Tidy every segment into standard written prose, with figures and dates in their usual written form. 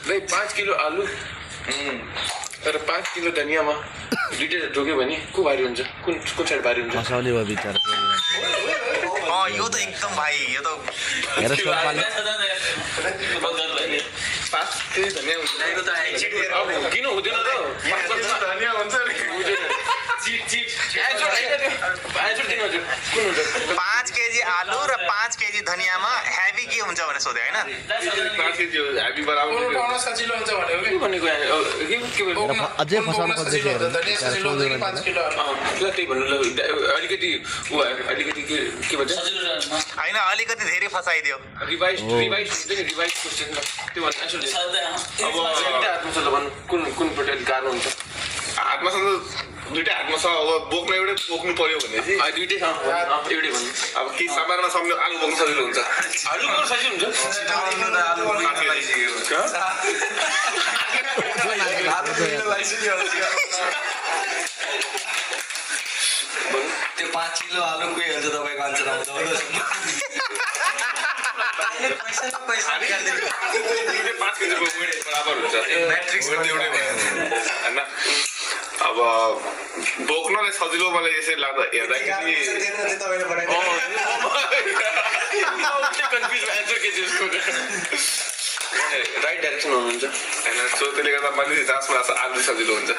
भाइ 5 किलो आलु तर 5 किलो धनियाँमा दुईटै ढोक्यो भने को भारी हुन्छ कुन साइड भारी हुन्छ मसाले भयो बिचार यो त एकदम भाइ यो त हेर सोपाले 5 केजी धनियाँ हुन्छ अब किन हुँदैन त धनियाँ हुन्छ चिप 5 केजी आलु र 5 केजी धनियाँमा हेभी के हुन्छ भनेर सोधे हैन 5 केजी हेभी बराबर उठाउन सजिलो हुन्छ भनेको अझै फसाउन खोज्दै थियो त्यही भन्नु अलिकति के भन्छ हैन अलिकति धेरै फसाइदियो रिवाइज हुन्छ नि रिवाइज क्वेशन त्यो भन्नु अब आत्मसला भन्नु कुन पटल गाह्रो हुन्छ आत्मसला दुईटै हातमा छ अब बोक्न एउटै बोक्नु पर्यो भने चाहिँ दुईटै छ एउटै भन्नु अब के सामानमा सम्झ्नु आलु बोक्न सजिलो हुन्छ आलु बोक्न सजिलो हुन्छ त्यो 5 किलो आलु के हुन्छ तपाईको आन्सर आउँछ पैसा निकाल्दिनु 5 केजीको वेट बराबर हुन्छ म्याट्रिक्स एउटै भयो हैन अब बोक्नले सजिलो मलाई यसरी लाग्दा हेर्दाखेरि राइट डाइरेक्सन हुनुहुन्छ हैन सो त्यसले गर्दा मैले जाँचमा आलु सजिलो हुन्छ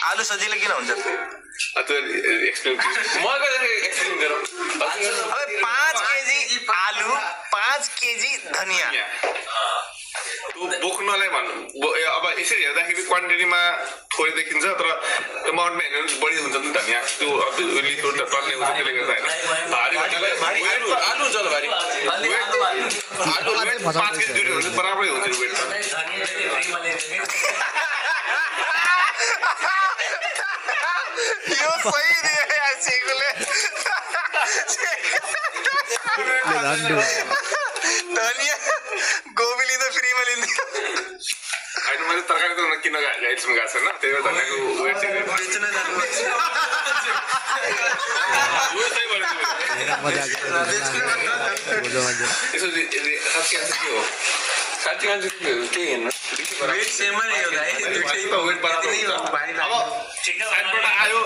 आलु सजिलो किन हुन्छ एक्सप्लेन गरौँ अब 5 केजी आलु 5 केजी धनियाँ बोक्नलाई भन्नु अब यसरी हेर्दाखेरि क्वान्टिटीमा थोरै देखिन्छ तर एमाउन्टमा हेर्नु बढी हुन्छ नि धनियाँ त्यो लिटो टन्ने हुन्छ त्यसले गर्दा भारी आलु हुन्छ होला भारी आलु 5 केजी दुईटै हुन्छ बराबरै हुन्छ वेट यो सही दियो यार चेकुले धनियाँ गोबी लिँदा फ्रीमा लिन्थ्यो होइन मैले तरकारी त किन गाइडसम्म गएको छैन त्यही भएर धनियाँको वेट चाहिँ यसो के हो साँच्ची मान्छे के हेर्नु वेट सेम नै हो गाइ दुईटैको वेट बराबर हुन्छ अब साइडबाट आयो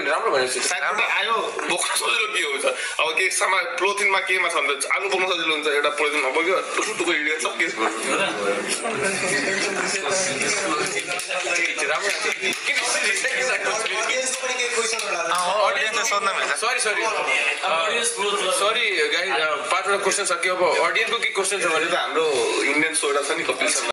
राम्रो भनेपछि साइडबाट आयो बोक्न सजिलो के हुन्छ अब के सामान प्रोटिनमा केमा छ भने आलु बोक्न सजिलो हुन्छ एउटा प्रोटिनमा बोक्यो टुटुको हिँडेर सब केस सरी गाइस 5 वटा क्वेसन सक्यो अब अडियन्सको के क्वेसन छ भने त हाम्रो इन्डियन सोडा छ नि कपिल शर्मा